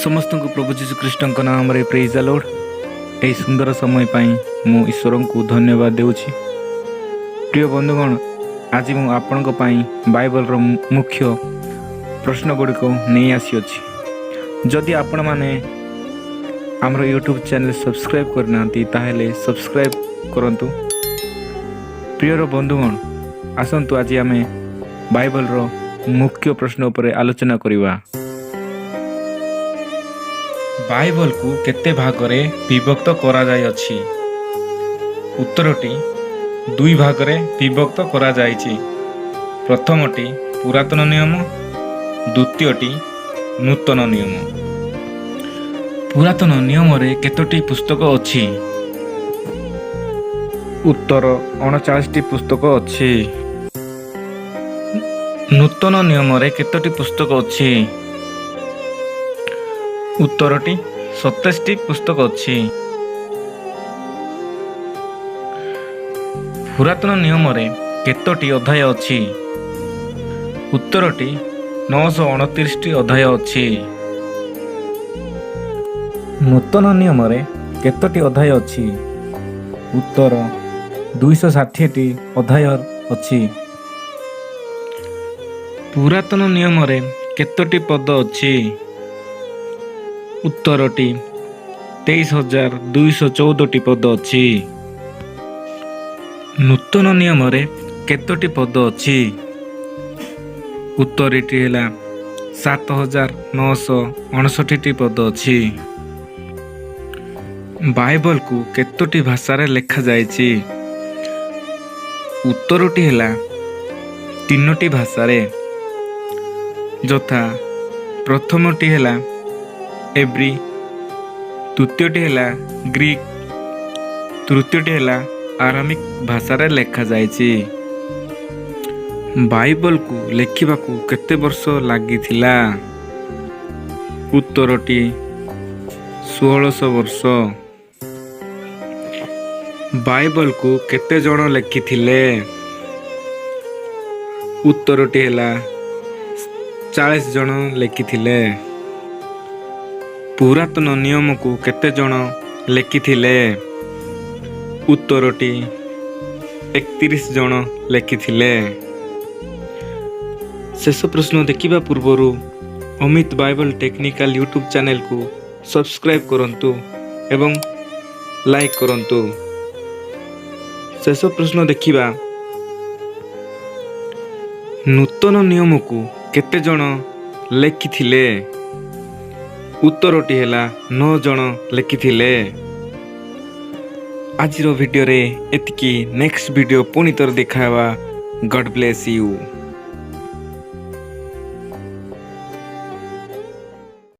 ସମସ୍ତଙ୍କୁ ପ୍ରଭୁ ଯୀଶୁ ଖ୍ରୀଷ୍ଟଙ୍କ ନାମରେ ପ୍ରେଜ୍ ଦ ଲର୍ଡ। ଏହି ସୁନ୍ଦର ସମୟ ପାଇଁ ମୁଁ ଈଶ୍ୱରଙ୍କୁ ଧନ୍ୟବାଦ ଦେଉଛି। ପ୍ରିୟ ବନ୍ଧୁଗଣ, ଆଜି ମୁଁ ଆପଣଙ୍କ ପାଇଁ ବାଇବଲର ମୁଖ୍ୟ ପ୍ରଶ୍ନ ଗୁଡ଼ିକ ନେଇ ଆସିଅଛି। ଯଦି ଆପଣମାନେ ଆମର ୟୁଟ୍ୟୁବ୍ ଚ୍ୟାନେଲ୍ ସବସ୍କ୍ରାଇବ୍ କରିନାହାନ୍ତି, ତାହେଲେ ସବସ୍କ୍ରାଇବ୍ କରନ୍ତୁ। ପ୍ରିୟର ବନ୍ଧୁଗଣ, ଆସନ୍ତୁ ଆଜି ଆମେ ବାଇବଲର ମୁଖ୍ୟ ପ୍ରଶ୍ନ ଉପରେ ଆଲୋଚନା କରିବା। ବାଇବଲକୁ କେତେ ଭାଗରେ ବିଭକ୍ତ କରାଯାଇଅଛି? ଉତ୍ତରଟି ଦୁଇ ଭାଗରେ ବିଭକ୍ତ କରାଯାଇଛି। ପ୍ରଥମଟି ପୁରାତନ ନିୟମ, ଦ୍ୱିତୀୟଟି ନୂତନ ନିୟମ। ପୁରାତନ ନିୟମରେ କେତୋଟି ପୁସ୍ତକ ଅଛି? ଉତ୍ତର 39ଟି ପୁସ୍ତକ ଅଛି। ନୂତନ ନିୟମରେ କେତୋଟି ପୁସ୍ତକ ଅଛି? ଉତ୍ତରଟି 27ଟି ପୁସ୍ତକ ଅଛି। ପୁରାତନ ନିୟମରେ କେତୋଟି ଅଧ୍ୟାୟ ଅଛି? ଉତ୍ତରଟି 929ଟି ଅଧ୍ୟାୟ ଅଛି। ନୂତନ ନିୟମରେ କେତୋଟି ଅଧ୍ୟାୟ ଅଛି? ଉତ୍ତର 260ଟି ଅଧ୍ୟାୟ ଅଛି। ପୁରାତନ ନିୟମରେ କେତୋଟି ପଦ ଅଛି? ଉତ୍ତରଟି 23,214ଟି ପଦ ଅଛି। ନୂତନ ନିୟମରେ କେତୋଟି ପଦ ଅଛି? ଉତ୍ତରଟି ହେଲା 7959ଟି ପଦ ଅଛି। ବାଇବଲକୁ କେତୋଟି ଭାଷାରେ ଲେଖାଯାଇଛି? ଉତ୍ତରଟି ହେଲା ତିନୋଟି ଭାଷାରେ, ଯଥା ପ୍ରଥମଟି ହେଲା ଏବ୍ରୀ, ଦ୍ୱିତୀୟଟି ହେଲା ଗ୍ରୀକ୍, ତୃତୀୟଟି ହେଲା ଆରାମିକ ଭାଷାରେ ଲେଖାଯାଇଛି। ବାଇବଲକୁ ଲେଖିବାକୁ କେତେ ବର୍ଷ ଲାଗିଥିଲା? ଉତ୍ତରଟି 1600 ବର୍ଷ। ବାଇବଲକୁ କେତେ ଜଣ ଲେଖିଥିଲେ? ଉତ୍ତରଟି ହେଲା 40 ଜଣ ଲେଖିଥିଲେ। ପୁରାତନ ନିୟମକୁ କେତେ ଜଣ ଲେଖିଥିଲେ? ଉତ୍ତରଟି 31 ଜଣ ଲେଖିଥିଲେ। ଶେଷ ପ୍ରଶ୍ନ ଦେଖିବା ପୂର୍ବରୁ ଅମିତ ବାଇବଲ ଟେକ୍ନିକାଲ ୟୁଟ୍ୟୁବ୍ ଚ୍ୟାନେଲକୁ ସବସ୍କ୍ରାଇବ୍ କରନ୍ତୁ ଏବଂ ଲାଇକ୍ କରନ୍ତୁ। ଶେଷ ପ୍ରଶ୍ନ ଦେଖିବା। ନୂତନ ନିୟମକୁ କେତେ ଜଣ ଲେଖିଥିଲେ? ଉତ୍ତରଟି ହେଲା ନଅ ଜଣ ଲେଖିଥିଲେ। ଆଜିର ଭିଡ଼ିଓରେ ଏତିକି। ନେକ୍ସଟ ଭିଡ଼ିଓ ପୁଣି ଥରେ ଦେଖା ହେବା। God bless you.